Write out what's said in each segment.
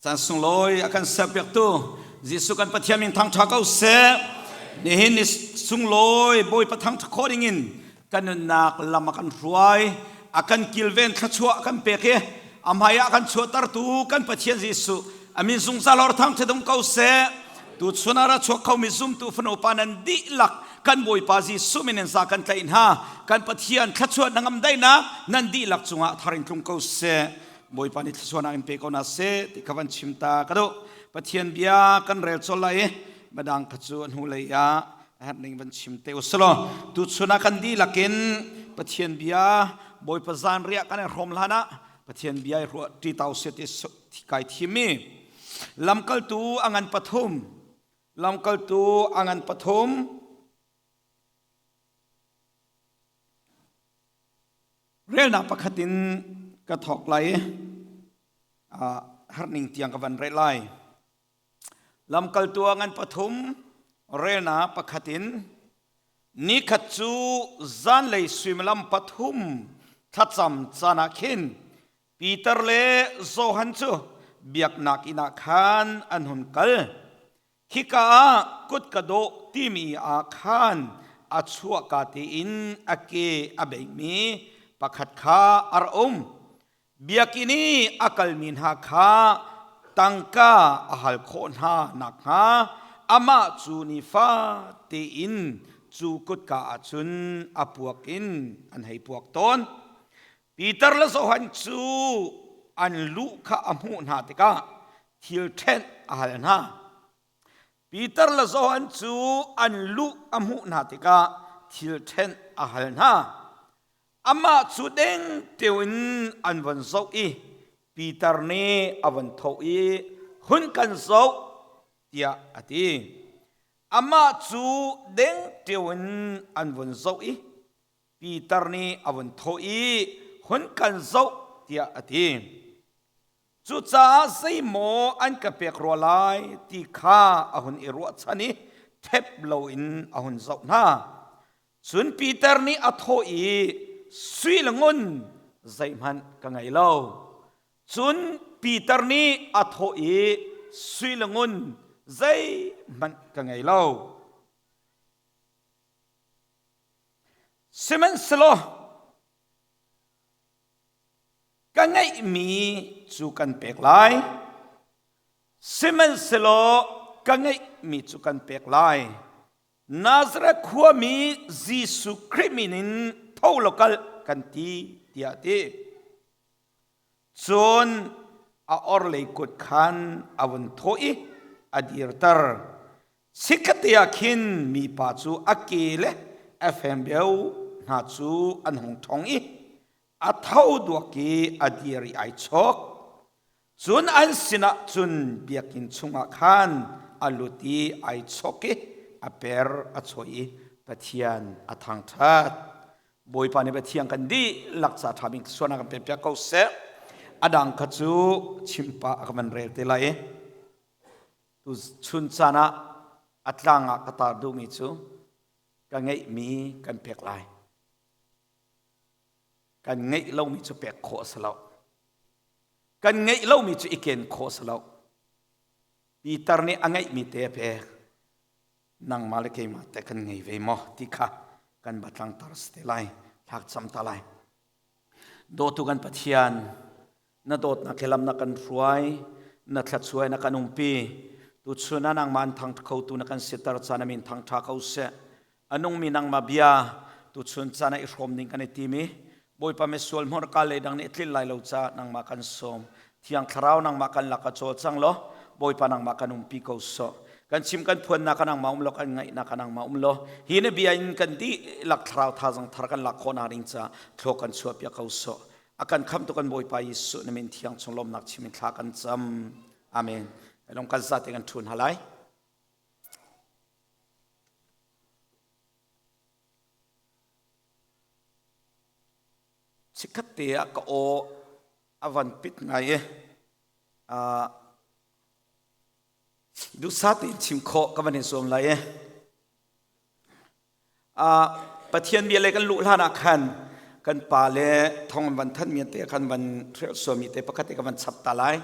Caan sunglawi a kan serpiaktu Jesuh kan Pathian min thangṭha ko seh. Nihin ni sunglawi Bawipa thangṭha khawh dingin kan nunnak lam a kan hruai, a kan kilven thluachuah a kan pek i a hmai ah kan chuahtertu kan Pathian Jesuh a min zungzal or thangṭhat um ko seh. Tuchun ah ra chuak khomi zumtu fanu pa nan dihlak kan Bawipa Jesuh min in za kan tlaih hna. Kan Pathian thluachuah nangam daihnak nan dihlak cungah thar in tlung ko seh. Bawipa nih thluachuahnak in pe ko na seh ti kha van chim ta ka duh. Pathian bia kan rel colh lai i madang kha cu a hnulei ah a herh ning van chim te usulaw tuchun ah kan dihlak in Pathian bia Bawipa zanriah kan i hrawm hlan ah Pathian bia i ruah ṭi tau se ti kai thim i lamkaltu a ngan pathum lamkaltu a ngan pathum Relnak pakhat in ka thawk lai i harning tiang ka van rel lai. Lamkaltu ah ngan pathum relnak pakhat in nikhat cu zanlei suimilam pathum thlacam caan ah khin Peter le Johan cu biaknak inn ah khan an hun kal. Khika ah kutka dawh timi ah khan a chuahka tein a ke a beimi pakhat kha a ra um. Biakinn i a kalmi hna kha tangka a hal khawh hna nakhnga amah cu nifate in cu kutka ah cun a puak in an hei puak tawn. Peter le Johan cu an luh kha a hmuh hna tikah thil ṭhenh a hal hna. Peter le Johan cu an luh a hmuh hna tikah thil ṭhenh a hal hna. Amah cu deng in an von zoh i Peter nih a von thawh i hun kan zoh tiah a ti. Amah cu deng in an von zoh i Peter nih a vun thawh i hun kan zoh tiah a ti. Cucaah zeimaw an ka pek rua lai ti kha a hun i ruahchan i thep loin a hun zoh hna. Cun Peter nih a thawh i sui le ngun zeihmanh ka ngei lo. Cun Peter nih a thawh i sui le ngun zeihmanh ka ngei lo. Sihmanhsehlaw ka ngeihmi cu kan pek lai. Sihmanhsehlaw ka ngeihmi cu kan pek lai. Nazareth khuami Jesuh Khrih min in tho law kal kan ti tiah a ti. Cun a orhlei kut khan a vun thawh i a dirter. Chikkhatte ah khin mipa cu a ke le a fembeu hna cu an hung ṭhong i a tho duak i a dir i ai chawk. Cun an sinah cun biakinn chungah khan a lut i ai chawk i a per a chawih i Pathian a thangṭhat. Bawipa nih Pathian kan dihlak ca ṭha bik suan a kan pek piak ko seh. A dang kha cu chimpa a ka van rel te lai i tu chun caan ah a tlang ah ka tar duhmi cu ka ngeihmi kan pek lai. Kan ngeih lomi cu pek khawh a si lo. Kan ngeih lomi cu i ken khawh a si lo. Peter nih a ngeihmi te a pek. Nangmah le keimah teh kan ngei ve maw ti kha kan va tlangtar si te lai thlak cam ta lai dawtu kan Pathian na dawtnak he lam na kan hruai na thlachuai na kan umpi tuchun ah nangmah an thang khotu na kan siter caan amin thang tha ko seh anungmi nangmah bia tuchun caan ah i hrawm ding kan i tim i Bawipa misual hmurka le dang nih tlil lai lo ca nangmah kan sawm Thiang Thlarau nangmah kan lak a cawl cang law Bawipa nangmah kan umpi ko sawh. Kan chim kan phuannak ka nangmah um law kan ngaihnak ka nangmah um law hi na bia in kan dihlak thlarau thazang thar kan lak khawh nak ding ca thlawk kan chuah piak ko sawh. A kan khamtu kan Bawipa Jesuh na min thiang chung lawmnak chim in thla kan cam. Amen. Long kan zate kan thun halai. Chikkhat te ah ka aw a van pit ngai i duhsah tein chim khawh ka van in zuam lai i Pathian bia le kan luh hlan ah khan kan pa le thong an van thanh mi te khan van hrelh suami te pakhat te ka van chap ta lai.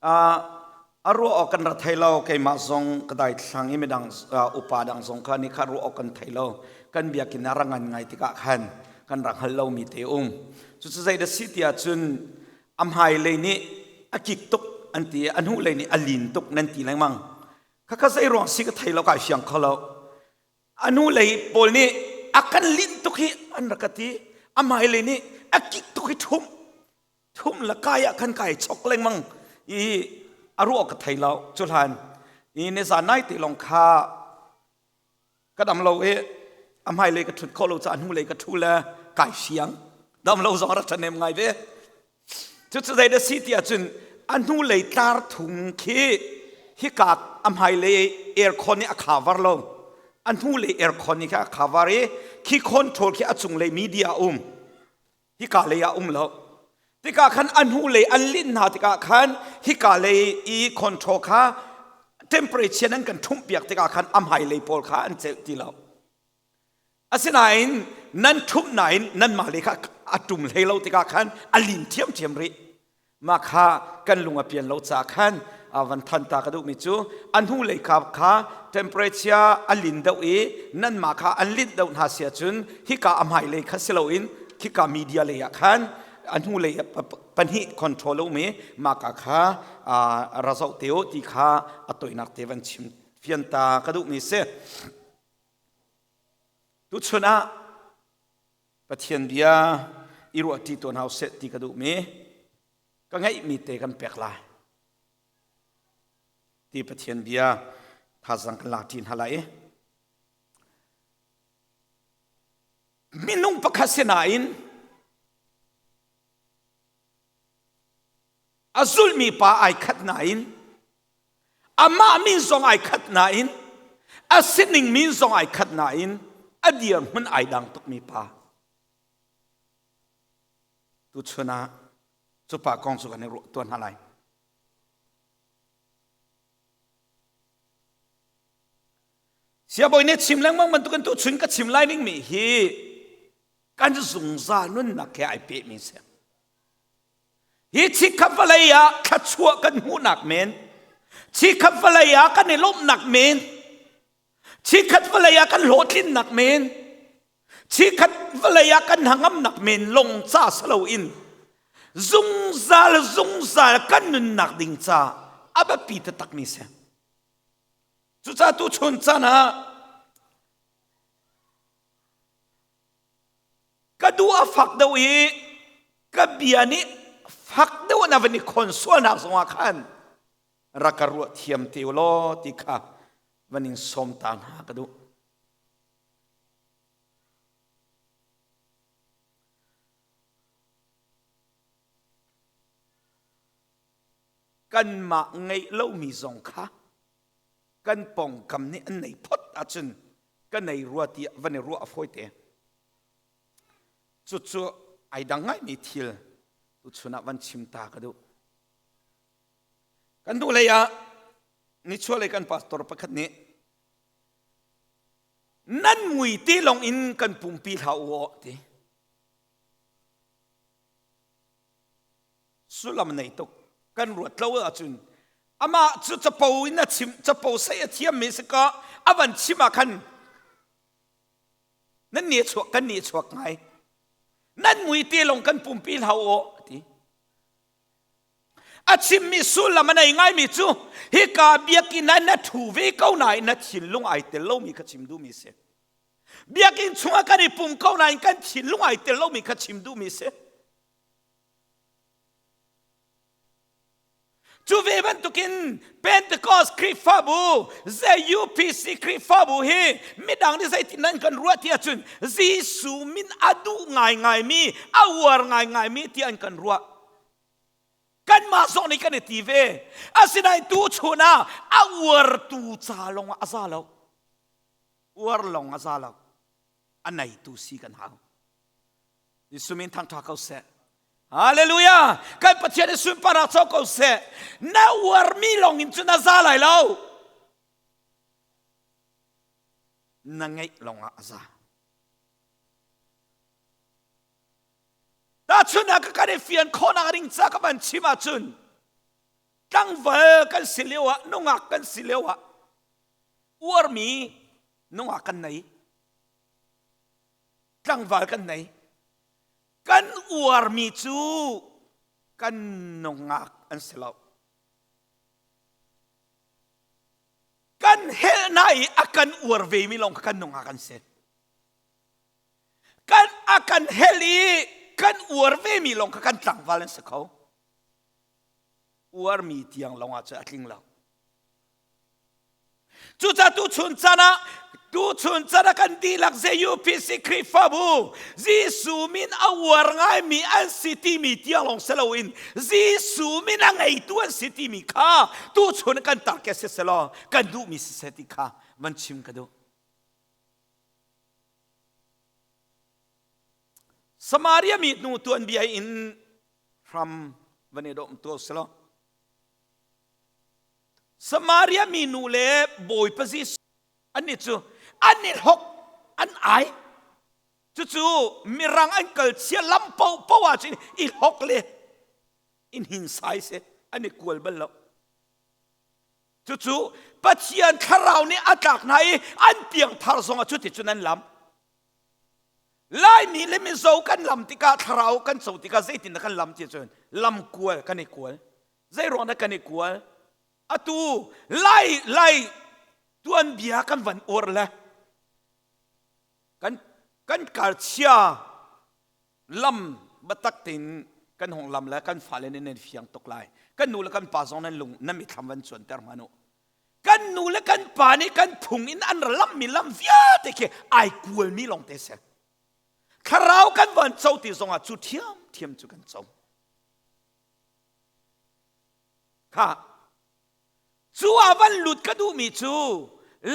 A ruah awk kan ra thei lo. Keimah zong ka daithlang i midang upa dang zong kha nih kha ruah awk kan thei lo. Kan biakinn ah ra ngan ngai tikah khan kan rak hngal lomi te um. Cucu zei dah si ti ahcun a hmailei nih a kik tuk an ti i a hnulei nih a lin tuk nan ti lengmang. Khakha zei ruang si ka thei lo kai fiang kho lo. A hnulei pawl nih a kan linh tuk hi an rak ka ti. A hmailei nih a kik tuk hi ṭhum. Thum le kai ah khan kai chok lengmang i a ruah ka thei lo. Cu hlan i nizan nai te lawng kha ka dam lo i a hmailei ka ṭhut khawh lo caah hnulei ka ṭhu le kai siang. Dam lo zong a rak ṭhahnem ngai ve. Cucu zei dah si ti ahcun a hnulei tlar thung khi hika a hmailei aircon nih a cover lo. A hnulei aircon nih kha a cover i khi control khi a cunglei media a um. Hika lei ah um lo. Tikah khan a hnulei an linh hna tikah khan hika lei i control kha temperature an kan ṭhumhpiak tikah khan a hmailei pawl kha an celh ti lo. Asinain nan ṭhumh nain nanmah lei kha a ṭum hlei lo tikah khan a lin ṭhiamṭhiam rih. Mah kha kan lung a pian lo ca khan van than ta ka duhmi cu a hnulei kha kha temperature a lin deuh i nanmah kha an linh deuh hna si ahcun hika a hmailei kha si loin khika media lei ah khan a hnulei pahnih control a um i mah ka kha ra zoh te u ti kha a toinak te van chim fian ta ka duhmi si. Tuchun ah Pathian bia i ruahṭi tawn hau seh ti ka duhmi ka ngeihmi te kan pek lai ti Pathian bia thazang kan lakṭi hna lai i minung pakhat si nain a zulmi pa ai khat nain amah min zong ai khat nain a sining min zong ai khat nain a dirhmun ai dang tukmi pa tuchun ah cu pa kong cu kan i ruah tuan hna lai. Siabawi nih chim lengmang bantukin tuchun ka chim lai dingmi hi kan zungzal nunnak he ai pehmi si. Hi chikkhat vawlei ah thluachuah kan hmuhnak men, chikkhat vawlei ah kan i lawmhnak men, chikkhat vawlei ah kan hlawhtlinnak men, chikkhat vawlei ah kan hnangamnak men long ca si loin zungzal zungzal kan nunnak ding ca a biapi taktakmi si. Cucaah tuchun caan ah Ka duh a fak deuh i ka bia nih fak deuh in a van i khon sualnak zongah khan rak ka ruah thiam te u law ti kha van in sawm ta hna ka duh. Kanmah ngeih lomi zong kha kan pawngkam nih an nei phot ahcun ka nei rua tiah van i ruah a fawi te. Cucu ai dang ngaimi thil tuchun ah van chim ta ka duh. Kan duh lei ah nichuahlei kan pastor pakhat nih nan mui te lawng in kan pumpi hlah u aw ti. Sullam nei tuk kan ruat lo ahcun amah cu capo in a chim capo sei a thiammi si ka a van chim ah khan nan ni chuak kan ni chuak ngai nan mui te lawng kan pumpi hlah u ti a chimmi sullam a nei ngaimi cu hika biakinn ah na thu ve ko nain na thinlung ai tel lomi kha chim duhmi si biakinn chungah kan i pum ko nain kan thinlung ai tel lomi kha chim duhmi si Cu ve bantukin Pentecost Khrihfabu, ZUPC Khrihfabu hi midang nih zeitin nan kan ruah ti ahcun Jesuh min a duh ngaingaimi, a uar ngaingaimi ti an kan ruah. Kanmah zong nih kan i ti ve. Asinain tuchun ah a uartu ca lawng ah a za lo. Uar lawng a za lo. A neitu si kan hau. Jesuh min thangṭha ko seh. Hallelujah! Kan Pathian i sunparnak co ko seh. Na uarmi lawng in cun a za lai lo. Na ngeih lawng ah a za. Tahchunhnak ka kan i fian khawhnak ding ca ka van chim ahcun. Tlangval kan si lio ah, nungak kan si lio ah uarmi nungak kan nei. Tlangval kan nei. Kan uarmi cu kan nungak an si lo. Kan helhna i a kan uar vemi lawng kha kan nungak an si. Kan a kan hel i kan uar vemi lawng kha kan tlangval an si kho. Uarmi tiang lawng ah cun a tling lo. Cucaah tuchun caan ah tuchun caan ah kan dihlak ZUPC Khrihfabu Jesuh min a uar ngaimi an si timi tiang lawng si loin Jesuh min a ngeitu an si timi kha tuchun kan target si selaw kan duhmi si seh ti kha van chim ka duh. Samaria mi nu tuanbia in hram van i dawm tu selaw Samaria mi nu le Bawipa Jesuh annih cu an i hlok an ai cucu mirang an kal chia lam paohpaoh ah cun i hlok le in hin sai si an i kual bal lo cucu Pathian thlarau nih a tlak hna i an piangthar zong ah cuticun an lam Laimi le Mizo kan lam tikah thlarau kan co tikah zeitin dah kan lam ti cun lam kual kan i kual zei ruang dah kan i kual atu lai lai tuanbia kan van uar le kan kan karchia lam batak tein kan hong lam le kan fale nih nan fiang tuk lai kan nu le kan pa zong nan lung nan mithlam van cuanter hmanh u kan nu le kan pa nih kan phung in an ra lammi lam vialte khi ai kualmi lawng te si thlarau kan van co ti zongah cu thiam thiam cu kan co Kha cu ah van lut ka duhmi cu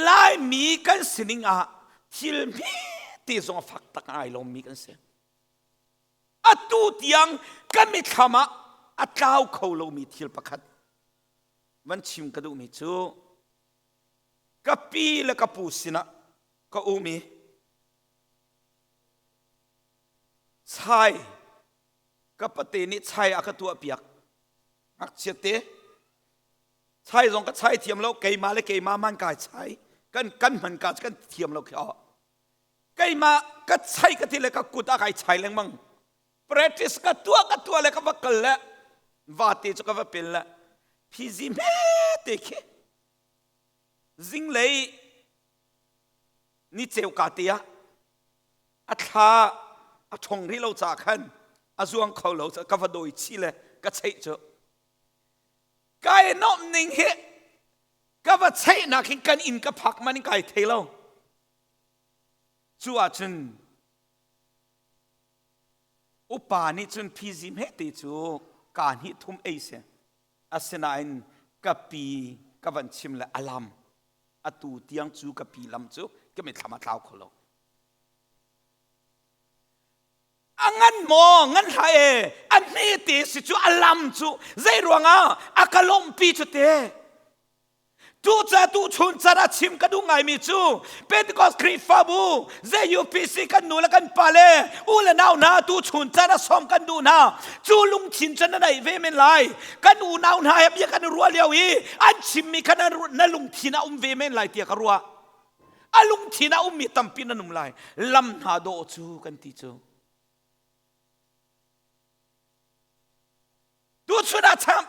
Laimi kan sining ah thil hmete zong a fak tak ai lomi kan si. Atu tiang kan mithlam ah a tlau kho lomi thil pakhat van chim ka duhmi cu ka pi le ka pu sinah ka um i chai Ka pate nih chai a ka tuahpiak. Ngakchia te chai zong ka chai thiam lo keimah le keimah man kai chai kan kan hman ka kan thiam lo khi keimah ka chai ka ti le ka kut a kai chai lengmang practice ka tuah ka tuah le ka va kal le vate cu ka va pel le phizi me te khi zinglei ni ceu ka te ah a thla a ṭhong rih lo caah khan a zuang kho lo ka va dawi chih le ka cheih cu kai nuamh ning hi ka va cheihnak hin kan inn ka phak man in kai thei lo cu ahcun upa nih cun phizim he te cu ka hnih thum ei si asinain ka pi ka van chim le alam atu tiang cu ka pi lam cu ka mithlam a tlau kho lo A ngan maw ngan hlah e a hme te si cu a lam cu zei ruangah a ka lawmhpi cu te Tuca tu chun car a chim ka duh ngaimi cu Pentecost Khrihfabu ZUPC kan nu le kan pa le u le nau hna tu chun car a sawm kan duh hna cu lungthin cu na neih ve men lai kan unau hna he bia kan i ruah lio i an chimmi kha na lungthin a um ve men lai tiah ka ruah A lungthin ah ummi tampi nan um lai. Lam hna dawh cu kan ti cu. Tuchun ah cham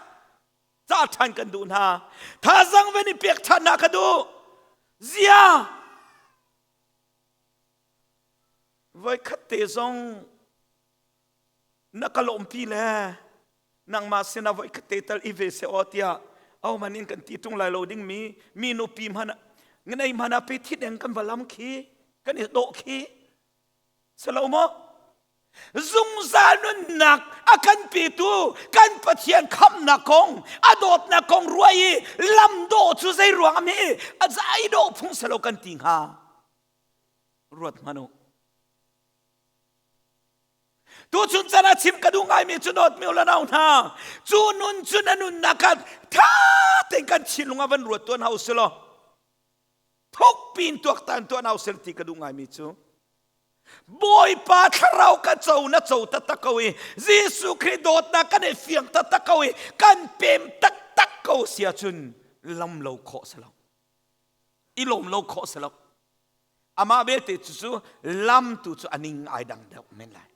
ca ṭhan kan duh hna. Thazang ven i pek ṭhan hna ka duh. Zia voikhat te zong na ka lawmpi le nangmah sinah voi khat te tal i ve se aw tiah ahohmanh in kan ti ṭung lai lo dingmi mi nupi hmanh ngenei hmanh ah pe thi deng kan va lam khi kan i dawh khi si lo maw zungzal nunnak a kan petu kan Pathian khamnak kong a dawtnak kong ruah i lam dawh cu zei ruang am hi a zai dawh phung si lo kan ti hnga ruat hmanh u Tuchun chan ah chim ka duh ngaimi cu dawtmi u le nau hna, cu nun cu na nunnak ah tha tein kan thinlung ah van ruat tuan hau si law thukpi in tuaktan tuan hau sel ti ka duh ngaimi cu Bawipa thlarau ka co na co taktak ko i Jesuh Khrih dawtnak kan i fiang taktak ko i kan pem taktak. taktak ko si ahcun lam lo khawh si lo. I lawm lo khawh si lo. Amah belte cu cu lam tu cu a ning ai dang deuh men lai.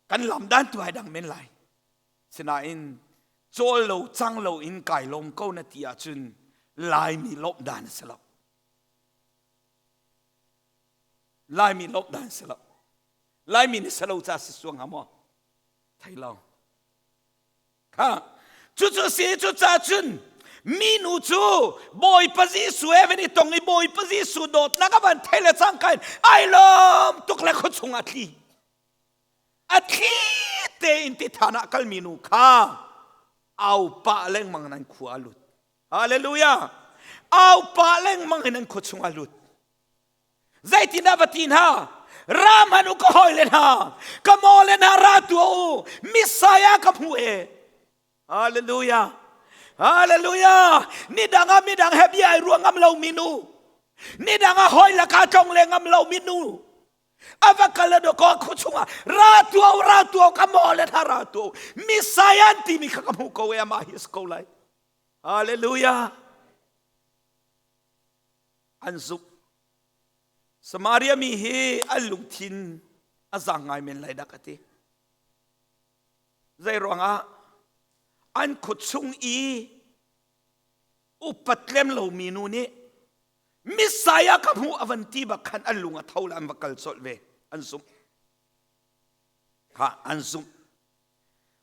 Kan lam dan tu ai dang men lai. Sinain cawl lo cang lo in kai lawm ko na ti ahcun Laimi lawmh dan a si lo. Laimi lawmh dan si lo. Laimi nih salo ca si suang hnga maw? Thei lo. Kha cucu si cu ca cun minu cu Bawipa Jesuh he van i tong i Bawipa Jesuh dawtnak a van thei le cangka in ai lawm tuk le khuachung a tli. A thli tein tithan ah kalmi nu kha au pah lengmang nan khua a lut. Hallelujah! Au pah lengmang in an khua chung a lut. Zeitindah va ti hna? Ra hmanh u ka hawile hna, ka mawle hna ra tuah u, Messiah ka hmu e. Hallelujah! Hallelujah! Nidang ah midang he bia ai ruah ngam lo mi nu, nidang ah hawi lakah tlong le ngam lo mi nu, a va kal a ko khu chungah ra tuah u, ra tuah u, ka mawle hna ra tuah u, Messiah an timi kha ka hmu ko e, amah hi a si ko lai. Hallelujah! An zumh. Samaria mi hi an lungthin a zaang ngai men lai dah ka ti. Zei ruangah an khua chung i upat lem lomi nu nih Messiah ka hmuh a van ti bak khan an lung a tho le an va kal colh ve. An zumh. Kha an zumh.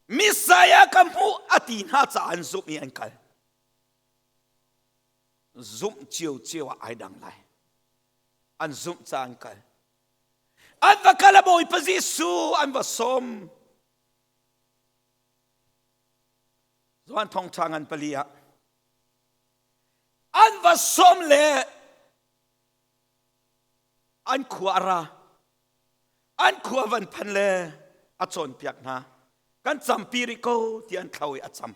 Messiah ka hmuh a ti hna caah an zumh i an kal. Zumh ciocio ah ai dang lai. An zumh caah an kal. An va kal a Bawipa Jesuh an va sawm. Johan thawngṭha ngan pali ah an va sawm le an khua a ra. An khua van phan le a cawnpiak hna. Kan campi rih ko ti an thlo i a cam.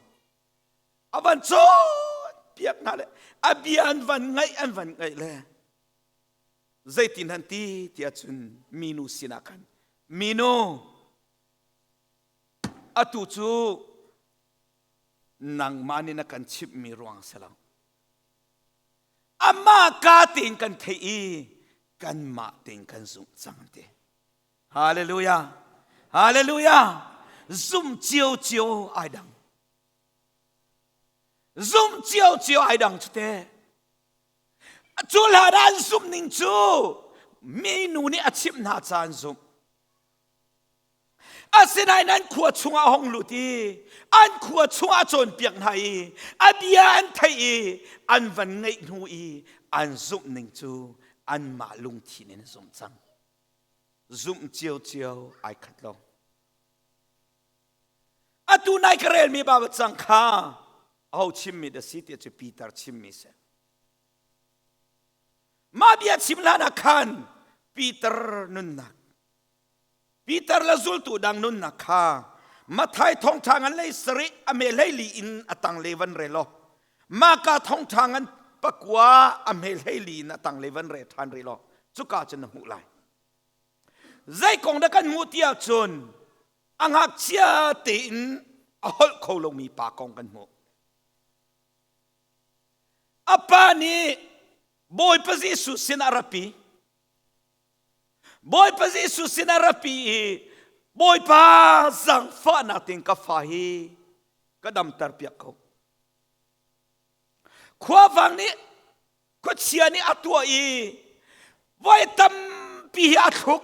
A van cawnpiak hna le a bia an van ngaih an van ngaih le zeitin han ti tiah cun minu sinah khan minu atu cu nangmah nih na kan chimhmi ruang si lo amah ka tein kan theih i kanmah tein kan zumh cang ti hallelujah hallelujah zum cio cio ai dang zum cio cio ai dang cu te cu hlan ah an zumh ning cu minu nih a chimh hna ca an zumh Asinain an khua chungah a hung lut i an khua chungah a cawnpiak hna i a bia an theih i an van ngaih hnu i an zumh ning cu anmah lungthin in zumh cang. Zumh ciocio ai khat lo. Atu nai ka relmi Baibal cang kha aho chimmi dah si tiah cu Peter chimmi si. Mah bia chim hlan ah khan Peter nunnak Peter le zultu dang nunnak kha Matthai thawngṭha ngan lei sarih a me hleili in a tang le van rel law Maka thawngṭha ngan pakua a hme hleili in a tang le van re ṭhan rih law cuka cun na hmuh lai. Zei kong dah kan hmuh ti ahcun a ngakchia tein a holh kho lomi pa kong kan hmuh. A pa nih Bawipa Jesuh sin a rapi. Bawipa Jesuh sin a rapi i Bawipa zaangfahnak tein ka fa hi ka damter piak ko. Khuavang nih khuachia nih a tuah i voi tampi hi a thluk.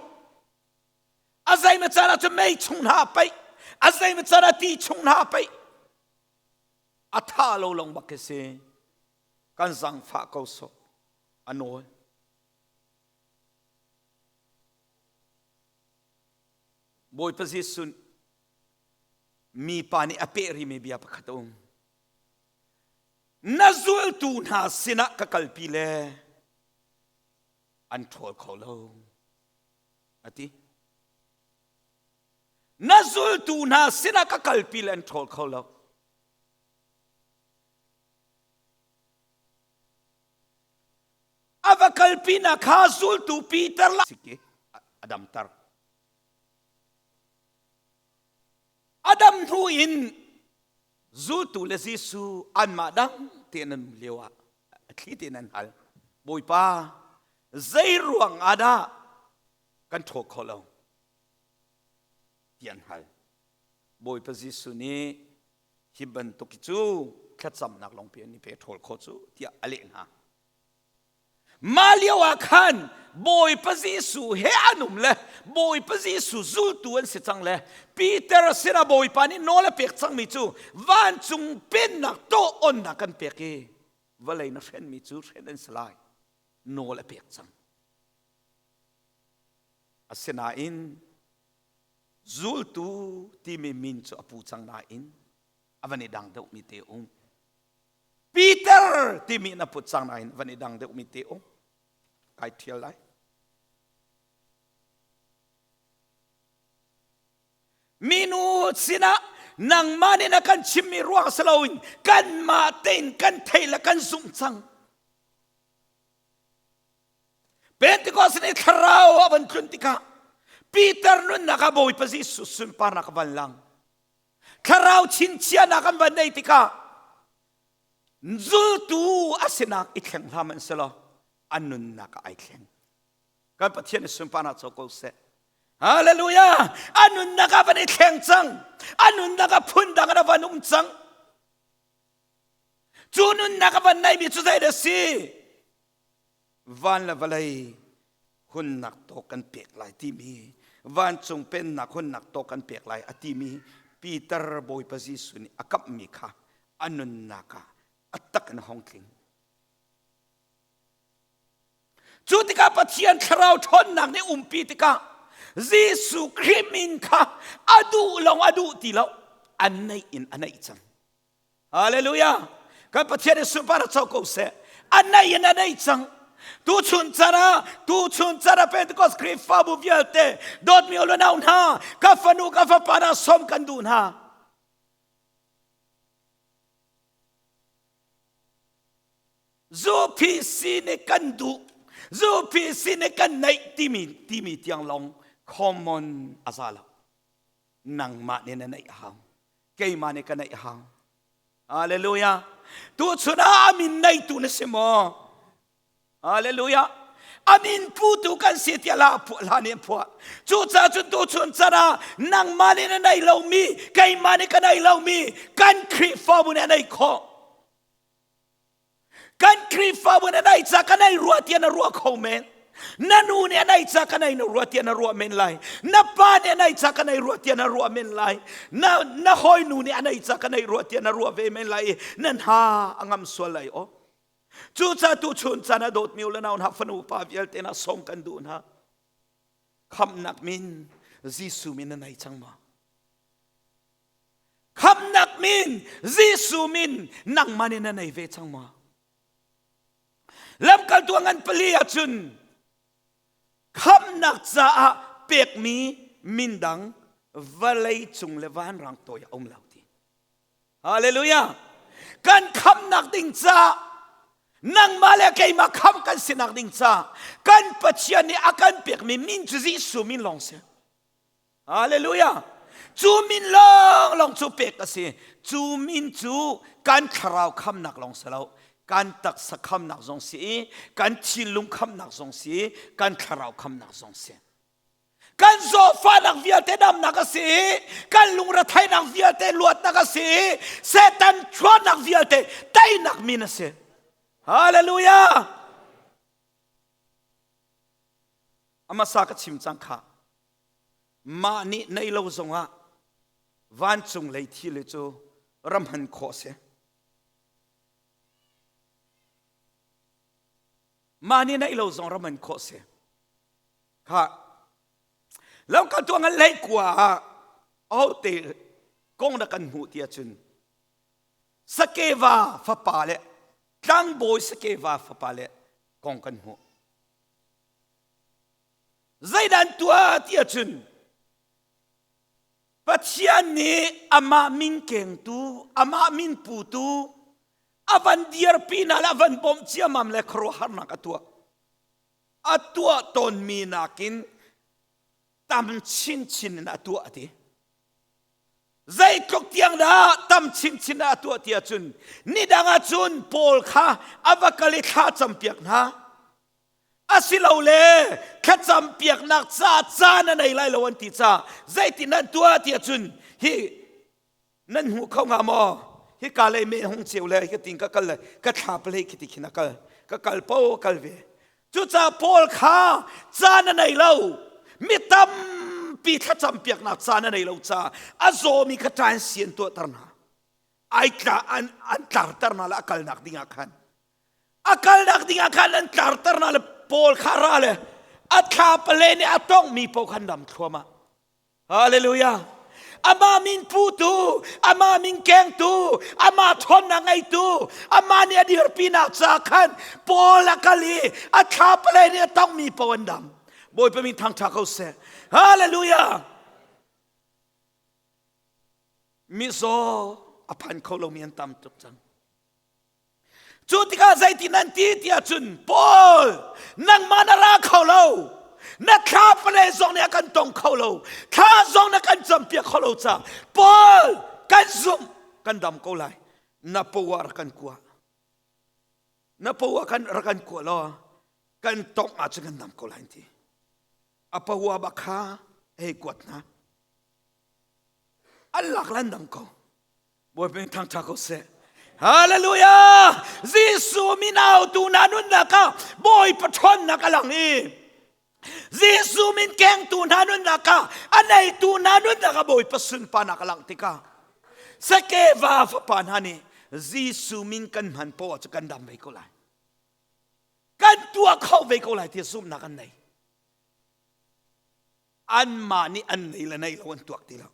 A zeimaw caan ah cun mei chung hna a paih. A zeimaw caan ah ti chung hna a paih. A tha lo long bak khi si. Kan zaangfah ko sawh. A nawl. Bawipa Jesuh mipa nih a peh rimi bia pakhat a um. Na zultu hna sinah ka kalpi le an ṭhawl kho lo, a ti. Na zultu hna sinah ka kalpi le an ṭhawl kho lo. A va kalpinak kha zultu Peter la a damter. A dam hnu in Zultu le Jesuh anmah dang tein an um lio ah a thli tein an hal. Bawipa, zei ruang ah dah kan ṭhaw kho lo? Ti an hal. Bawipa Jesuh nih hi bantuk hi cu thlacamnak lawngpi an i pe ṭhawl khawh cu tiah a leh hna. Mah lio ah khan Bawipa Jesuh he an um le Bawipa Jesuh zultu an si cang le Peter sinah Bawipa nih nawl a pek cangmi cu vancung pennak tawh onnak kan pek i vawlei na hrenmi cu hren an si lai nawl a pek cang. Asinain zultu timi min cu a pu cang nain a van i dang deuhmi te um. Peter timi na put cang nain van i dang deuhmi te um. Kai ṭhial lai. Minu sinah nangmah nih na kan chimmi ruang si loin kanmah tein kan thei le kan zumh cang. Pentecost ni thlarau a van tlun tikah Peter nunnak ah Bawipa Jesuh sunparnak a van lang. Thlarau chinchiahnak an van nei tikah zultu a sinak i thleng hlah hmanh selaw an nunnak ah ai thleng. Kan Pathian nih sunparnak co ko seh. Hallelujah! A nunnak ah van i thleng cang. A nunnak ah phundang in a van um cang. Cu nunnak a van neimi cu zei dah si? Van le vawlei hunnak tawk kan pek lai timi vancung pennak hunnak tawk kan pek lai a timi Peter Bawipa Jesuh nih a kamhmi kha a nunnak ah a tak in a hong tling. Cu tikah Pathian thlarau ṭhawnnak nih umpi tikah Jesuh Khrih min kha a duh lawng a duh ti lo a neih in a neih cang. Hallelujah! Kan Pathian nih sunpar co ko seh. A nei in a nei cang. Tu chun chan ah, tu chun chan ah Pentecost Khrihfabu vialte dawtmi u le nau hna, ka fanu ka fapa hna sawm kan duh hna. Zupi si nih kan duh, zupi si nih kan neih timi timi tiang lawng common a za lo. Nangmah nih na neih a hau. Keimah nih ka neih a hau. Hallelujah. Tuchun ah a min neitu na si maw? Hallelujah. A min putu kan si tiah la phuah hla nih an phuah. Cucaah cun tuchun can ah nangmah nih na nei lomi, keimah nih ka nei lomi kan Khrihfabu nih a nei khawh. Kan Khrihfabu nih a nei ca ka nei rua tiah na ruah kho men. Na nu nih a nei ca ka nei na rua tiah na ruah men lai. Na pa nih a nei ca ka nei rua tiah na ruah men lai. Na, na hawinu nih a nei ca ka nei rua tiah na ruah ve men lai i na hna a ngam sual lai aw. Cucaah tuchun caan ah dawtmi u le nau hna fanu pa vialte na sawm kan duh hna. Khamhnak min Jesuh min na nei cang maw? Khamhnak min Jesuh min nangmah nih na nei ve cang maw? Lamkaltu a ngan pali ahcun khamhnak caah pekmi min dang vawlei cung le vanrang toi a um lo ti. Hallelujah! Kan khamhnak ding caah nangmah le keimah khamh kan sinak ding caah kan Pathian nih a kan pekmi min cu Jesuh min lawng si. Hallelujah! Cu min lawnglawng cu pek a si. Cu min cu kan thlarau khamnak lawng si lo. Kan taksa khamnak zong si i, kan thinlung khamnak zong si i, kan thlarau khamnak zong si. Kan zawfahnak vialte damnak a si i, kan lungretheihnak vialte luatnak a si i, Satan chuahnak vialte teinak min a si. Hallelujah! Amasa ka chim cang kha. Mah nih nei lo zongah vancung lei thil hi cu ram hman khawh si. Mah nih neih lo zong ram hman khawh si. Kha lamkaltu ngan lei kua ah ahote kong na kan hmuh ti ahcun Sakeva fapa le tlangbawi Sakeva fapa le kong kan hmuh. Zeidah an tuah ti ahcun Pathian nih amah min kengtu, amah min putu, a van dirpi hna le a van bawmh ciammam le khuaruahharnak a tuah. A tuah tawnmi nakin tam chinchin in a tuah a ti. Zeitluk tiang dah tam chinchin ah a tuah ti ahcun nidang ahcun Paul kha a va kal i thla campiak hna. Asilole thlacam piaknak ca caan a nei lai lo an ti ca zeitin an tuah ti ahcun hi nan hmu kho hnga maw? Hika lei me hung ceu le hi tin ka kal le ka thla palei khi ti khin a kal. Ka kal po kal ve. Cucaah Paul kha caan a nei lo. Mi tampi thlacam piaknak caan a nei lo caah a zawmi kha ṭain si an tuahter hna. Ai tla an, an tlarter hna le a kalnak ding ah khan. A kalnak ding ah khan an tlarter hna le Paul kha ra le a thla pale nih a tonghmi paoh khan dam thluahmah. Hallelujah. Amah min putu, amah min kengtu, amah ṭhawnnak ngeitu, amah nih a dirpinak ca khan Paul a kal i a thla palei nih a tongmi paoh an dam. Bawipa min thangṭha ko seh. Hallelujah. Mizaw a phan kho lomi an tam tuk cang. Cu tikah zeitin nan ti tiah cun Paul nangmah na ra kho lo na thla pale zong nih a kan tong kho lo thla zong na kan campiak kho lo caah Paul kan zumh kan dam ko lai na power kan kua na power kan rak kan kua law kan tongh ahcun kan dam ko lai ti a power bak kha hei kuat hna an lak lan dang ko Bawipa nih thangṭha ko seh. Hallelujah! Jesuh min autu na nunnak ah Bawipa ṭhawnnak a lang i Jesuh min kengtu hna nunnak ah a neitu hna nunnak ah Bawipa sunparnak a langh tikah Sakeva fapa hna nih Jesuh min kan hman poah cu kan dam ve ko lai. Kan tuah kho ve ko lai ti zumhnak an nei. Anmah nih an nei le nei lo an tuak ti lo.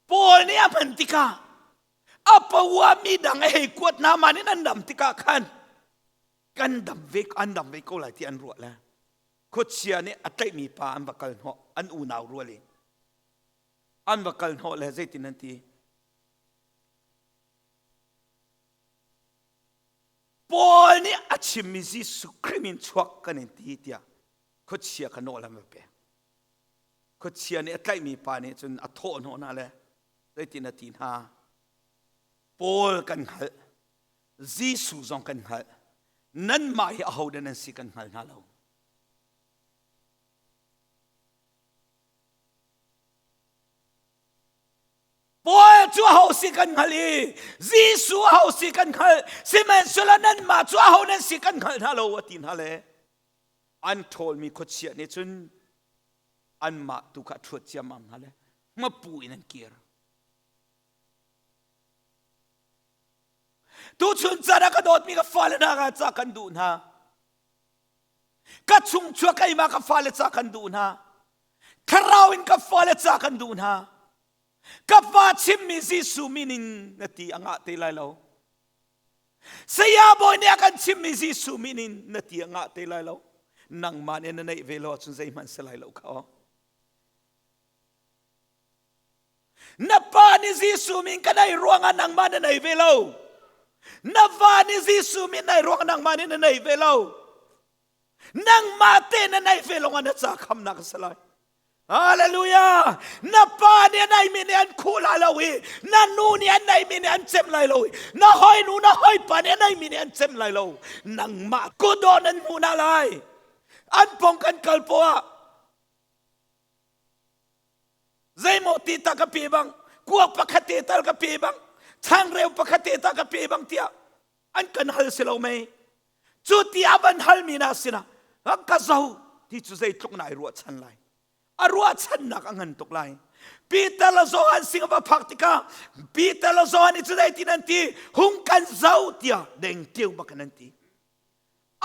Paul nih a hman tikah a paua mi dang a hei kuat hna man in an dam tikah khan kan dam ve an dam ve ko lai ti an ruah le khuachia nih a tlaihmi pa an va kal hnawh an unau rual in an va kal hnawh le zeitin an ti Paul nih a chimmi Jesuh Khrih min chuak kan in ti tiah khuachia kha nawl an va pek. Khuachia nih a tlaihmi pa nih cun a thawh hnawh hna le zeitin a ti hna. Paul kan hngalh, Jesuh zong kan hngalh, nanmah hi ahodah nan si kan hngal hna lo. Paul cu aho si kan hngalh i Jesuh aho si kan hngalh, sihmanhsehlaw nanmah cu aho nan si kan hngal hna lo a ti hna le an ṭhawlmi khuachia nih cun anmah tu kha a ṭhuat ciammam hna le hmapu in an kir. Tuchun caan ah ka dawtmi ka fale hna ka ca kan duh hna. Ka chungchuak keimah ka fale ca kan duh hna. Thlarau in ka fale ca kan duh hna. Ka pa chimmi Jesuh min in na ti a ngah te lai lo. Saya bawi nih a kan chimmi Jesuh min in na ti a ngah te lai lo. Nangmah nih na neih ve lo ahcun zeihmanh si lai lo kha aw. Na pa nih Jesuh min ka nei ruangah nangmah na nei ve lo. Na va nih Jesuh min nei ruangah nangmah nih na nei ve lo. Nangmah te na nei ve lawngah na ca khamnak a si lai. Hallelujah! Na pa nih a neimi nih an khuh lai lo i na nu nih an neimi nih an cem lai lo i na hawinu na hawipa nih a neimi nih an cem lai lo. Nangmah kutdawh nan hmuh hna lai. An pong kan kal poah zeimaw ti ta ka pe bang kuak pakhat te tal ka pe bang changreu pakhat te ta ka pe bang tiah an kan hal si lo mei cu ti a van halmi na sinah ka zo ti cu zeitluk na ai ruahchan lai a ruahchannak a ngan tuk lai Peter le Johan sing va phak tikah Peter le Johan nih cu zeitin an ti hung kan zo tiah deng tiu bak in an ti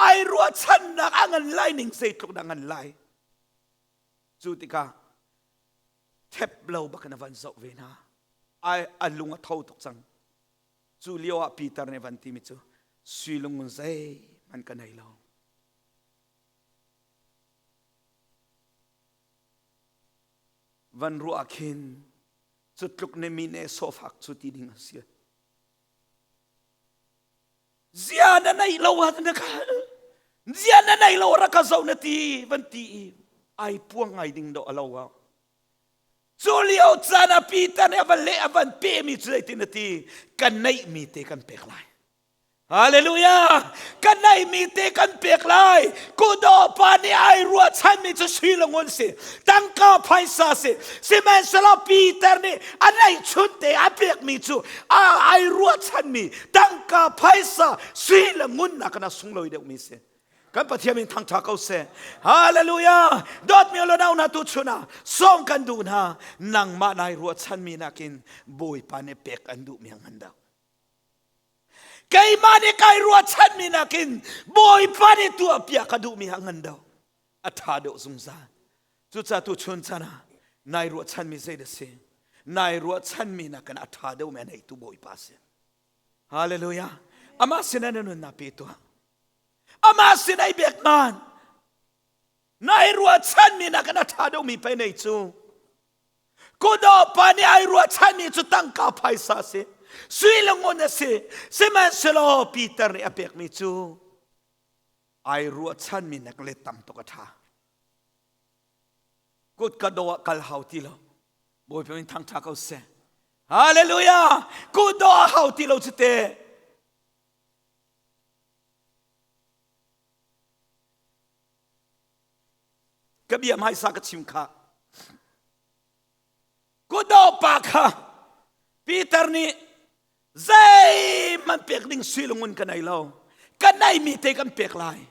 ai ruahchannak a ngan lai ning zeitluk dah ngan lai cu tikah thep lo bak in a van zoh ve hna ai a lung a tho tuk cang Cu lio ah Peter nih van timi cu sui lungun zeihmanh ka nei lo. Van ruah khin cu tluk ne mi ne sawfak cu ti ding a si. Zia na nei lo ah na ka zia na nei lo ra ka zo na ti van ti i ai puang ngai ding do a lo ah. Cu lio caan ah Peter nih a van leh a van pehmi cu zeitin a ti? Kan neihmi te kan pek lai. Hallelujah! Kan neihmi te kan pek lai. Kudaw pa nih ai ruahchanmi cu sui le ngun si, tangka phaisa si. Sihmanhsehlaw Peter nih a neihchun te a pekmi cu a ai ruahchanmi tangka phaisa sui le ngun nakin a sunglawi deuhmi si. Kan Pathian min thangṭha ko seh. Hallelujah! Dawtmi le nau hna tu chun ah sawm kan duh hna. Nangmah nai ruahchanmi nakin Bawipa nih pek an duhmi a ngan deuh. Keimah nih kai ruahchanmi nakin Bawipa nih tuahpiak ka duhmi a ngan deuh. A ṭha deuh zungzal. Cucaah tu chun chan ah nai ruahchanmi zei dah si? Nai ruahchanmi nakin a ṭha deuhmi a neitu Bawipa si. Hallelujah. Amah sinah na nunnak pe tuah. Amah sin ai bek man. Nai ruahchanmi nakin a ṭha deuhmi pei nei cu. Kudaw pa nih ai ruahchanmi cu tangka phaisa a si. Sui le ngun a si. Sihmanhsehlaw Peter nih a pekmi cu ai ruahchanmi nak le tam tuk a ṭha. Kut ka do ah kal hau ti lo. Bawipa min thangṭha ko seh. Hallelujah! Kut do a hau ti lo cu te. Ka bia hmaisa ka chim kha. Kudaw pa kha Peter nih zeihmanh pek ding sui le ngun ka nei lo. Ka neimi te kan pek lai.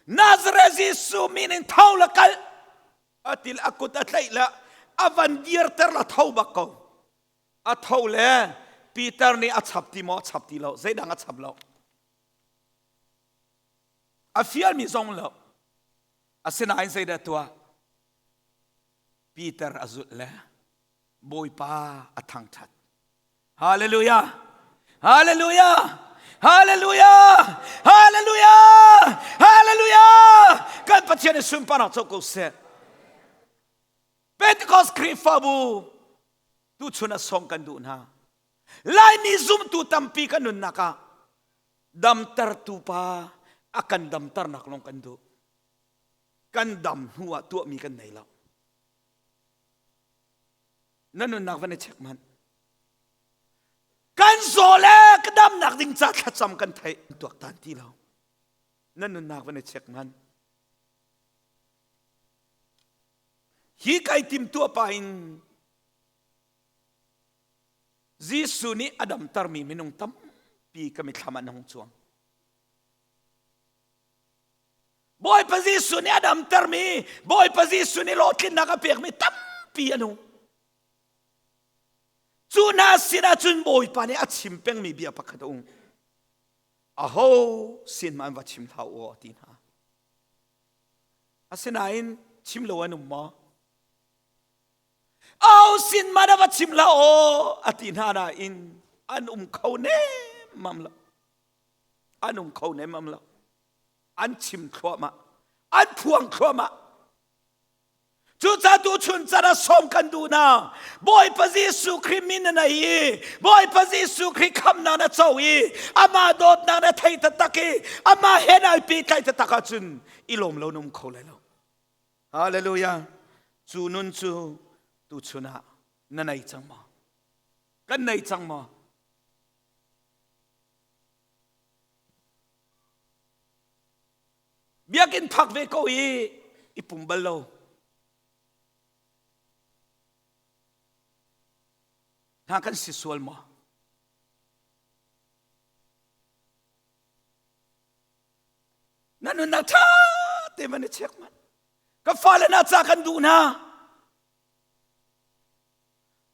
Nazareth Jesuh min in tho la kal a til a kut a tlaih le a van dirter la tho bak ko. A tho le Peter nih a chap ti maw a chap ti lo zeidang a chap lo. A fialmi zong lo. Asinain zeidah tuah? Peter a zulh le Bawipa a thangṭhat. Hallelujah! Hallelujah! Hallelujah! Hallelujah! Hallelujah! Kan Pathian i sunparnak co ko seh. Pentecost Khrihfabu tuchun a song kan duh hna. Laimi zumtu tampi kan nunnak ah damtertu pa a kan damternak lawng kan duh. Kan dam hnu ah tuahmi kan nei lo. Na nunnak van i check hmanh. Kan zaw le ka damnak ding ca thlacam kan theih tuaktan ti lo. Na nunnak van i check hmanh. Hi kai timtuah pa in Jesuh nih a damtermi minung tampi ka mithlam ah na hung cuang. Bawipa Jesuh nih a damtermi, Bawipa Jesuh nih hlawhtlinnak a pekmi tampi an um. Cu hna sinah cun Bawipa nih a chim pengmi bia pakhat a um. Aho sin hmanh va chim hlah u a ti hna. Asinain chim lo an um maw? Au sin ma na va chim la aw a ti hna nain an um kho nemmam lo. An um kho nemmam lo. An chim thluahmah. An phuang thluahmah. Cucaah tuchun can ah sawm kan duh na. Bawipa Jesuh Khrih min na nei i Bawipa Jesuh Khrih khamnak na co i amah dawtnak na thei taktak i amah he nai pehtlaih taktak ahcun i lawm lo na um kho lai lo. Hallelujah. Cu nun cu tuchun ah na nei cang maw? Kan nei cang maw? Biakinn phak ve ko i i pum bal lo. Hna kan si sual maw? Na nunnak ṭha te man i check man. Ka fale na ca kan duh hna.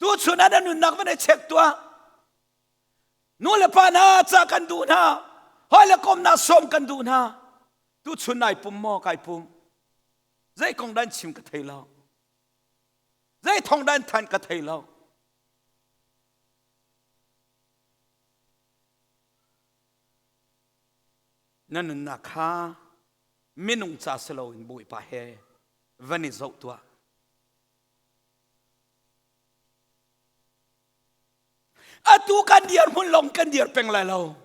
Tuchun ah na nunnak van i check tuah. Nu le pa hna ca kan duh hna. Hawi le kom na sawm kan duh hna. Tuchun nai pum maw kai pum. Zei kong dan chim ka thei lo. Zei thong dan than ka thei lo. Na nunnak kha minung ca si loin Bawipa he van i zoh tuah. Atu kan dirhmun lawng kan dir peng lai lo.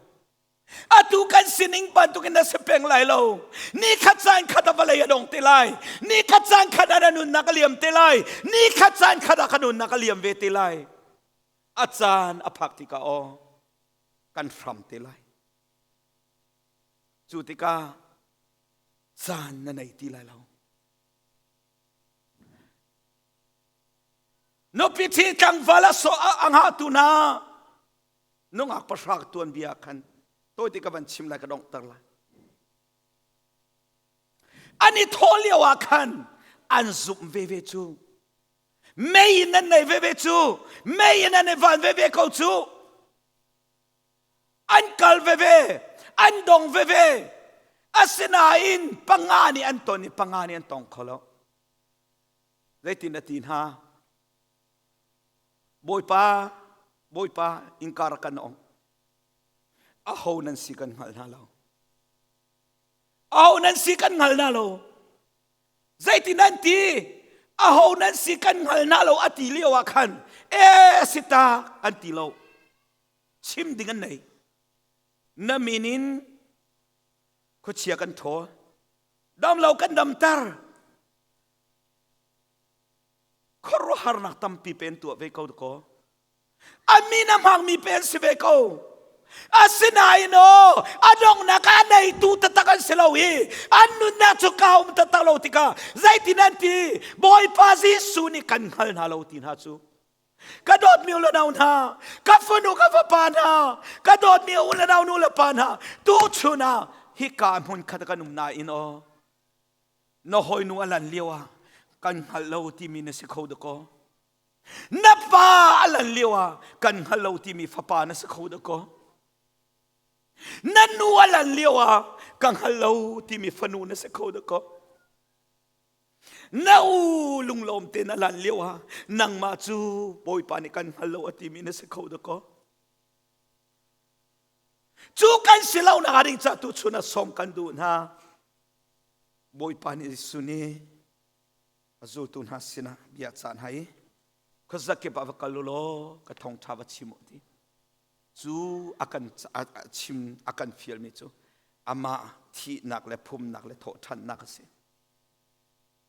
Atu kan sining bantukin na si peng lai lo. Ni khat caan khat ah vawlei a dong te lai. Ni khat caan khat ah na nunnak a liam te lai. Ni khat caan khat ah ka nunnak a liam ve te lai. A caan a phak tikah aw kan hram te lai. Cu tikah caan na nei ti lai lo. Nupi ṭhi tlangval a sawh a ngahtu hna nungak pahra tuanbia khan tawite ka van chim lai ka donghter lai. An i thawh lio ah khan an zumh veve cu mei in nan nei veve cu mei in an i van veve ko cu an kal veve an dong veve asinain panga nih an ton i panga nih an tong kho lo zeitin a ti hna Bawipa, Bawipa, innka rak kan ong. Aho nan si kan hngal hna lo. Aho nan si kan hngal hna lo. Zeitin an ti? Aho nan si kan hngal hna lo a ti lio ah khan e si ta an ti lo. Chim ding an nei. Na min in khuachia kan ṭhawl. Damlo kan damter. Khuaruahharnak tampi pen tuah ve ko ko. A min a hmangmi pen si ve ko. Asinain aw a donghnak ah a neitu taktak an si lo i an nunnak cu ka um taktak lo tikah zeitin an ti Bawipa Jesuh nih kan hngal hna lo ti hna cu ka dawtmi u le nau hna ka fanu ka fapa hna ka dawtmi u le nau nu le pa hna tuchun ah hika hmun khat kan um nain aw Na hawinu a lan lio ah kan hngal lo timi na si kho dakaw. Na pa a lan lio ah kan hngal lo timi fapa na si kho dakaw. Na nu a lan lio ah ka hngal lo timi fanu na si kho dakaw. Na u lunglawm te na lan lio ah nangmah cu Bawipa nih kan hngal lo a timi na si kho dakaw. Cu kan si lo nak ding ca tu chun a sawm kan duh hna. Bawipa nih Jesuh nih a zultu hna sinah bia a cah hna i khuazakip ah va kal u law ka thawngṭha va chim u ti. Cu a kan chim a kan fialmi cu amah thihnak le phumnak le thawhṭhannak a si.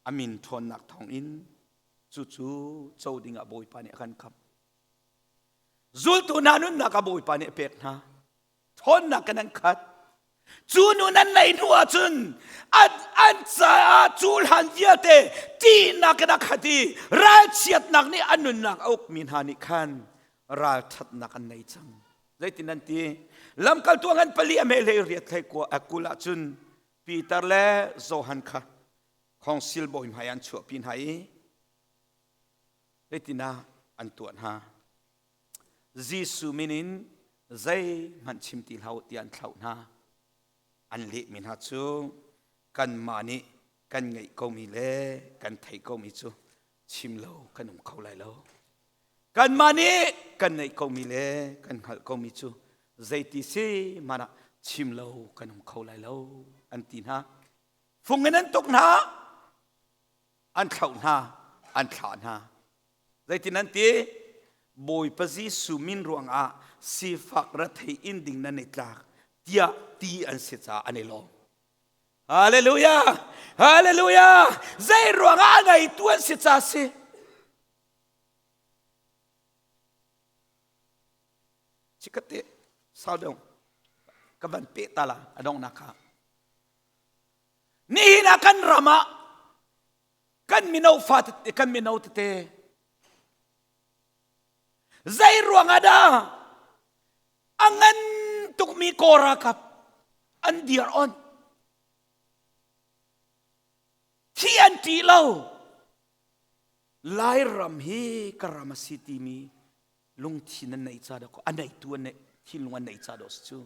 A min ṭhawnnak thawngin cucu co dingah Bawipa nih a kan khamh. Zultu hna nunnak ah Bawipa nih a pek hna. Ṭhawnnak in an khat. Cu nu nan neih hnu ahcun an, an caah cuhlan vialte ṭihnak in a khat i ralchiatnak nih an nunnak a ukmi hna nih khan ralṭhatnak an nei cang. Zeitin an ti? Lamkaltu ngan pali a mehlei riat hlei kua a kul ahcun Peter le Johan kha khawngsil bawi hmai an chuahpi hna i zeitin ah an tuah hna? Jesuh min in zeihmanh chim ti hlah u tiah an thlauh hna. An lehmi hna cu kanmah nih kan ngeih komi le kan theih komi cu chim lo kan um kho lai lo. Kanmah nih kan neih komi le kan hngalh komi cu zeiti si hmanh ah chim lo kan um kho lai lo an ti hna. Fung in an tuk hna, an thlauh hna, an thlah hna. Zeitin an ti? Bawipa Jesuh min ruangah sifak rethei in ding nan i tlak tiah ti an si caah an i lawm. Hallelujah! Hallelujah! Zei ruangah a ngeitu an si ca si? Chikkate sau deuh ka van peh ta la a donghnak kha. Nihin ah kan ram ah kan mino fa tete kan mino tete zei ruangah dah a ngan tukmi kaw ralkap an dir on thi an ṭih lo Lairam hi ka ram a si timi lungthin an neih ca dawh a neitu an neih thinlung an neih ca dawh si cu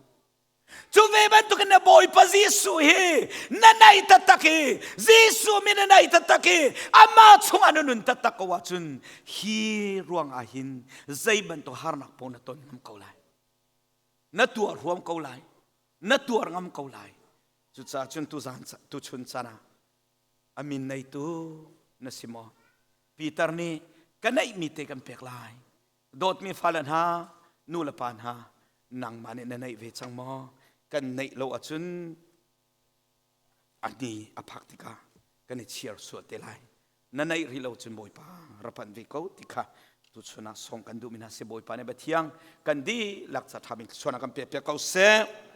Cu ve bantukin na Bawipa Jesuh hi na naih taktak i Jesuh min na naih taktak i amah chungah na nun taktak ko ahcun hi ruangah hin zei bantuk harnak paoh na ton ngam ko lai. Na tuar huam ko lai. Na tuar ngam ko lai. Cucaah cun tuzan tuchun caan ah a min neitu na si maw? Peter nih ka neihmi te kan pek lai. Dawtmi fale hna, nu le pa hna, nangmah nih na neih ve cang maw? Kan neih lo ahcun a ni a phak tikah kan i chiar sual te lai. Na neih rih lo cun Bawipa ra panh ve ko ti kha tuchun ah song kan duhmi hna si. Bawipa nih Pathiang kan dihlak ca ṭha bik thluachuah kan pek piak ko seh.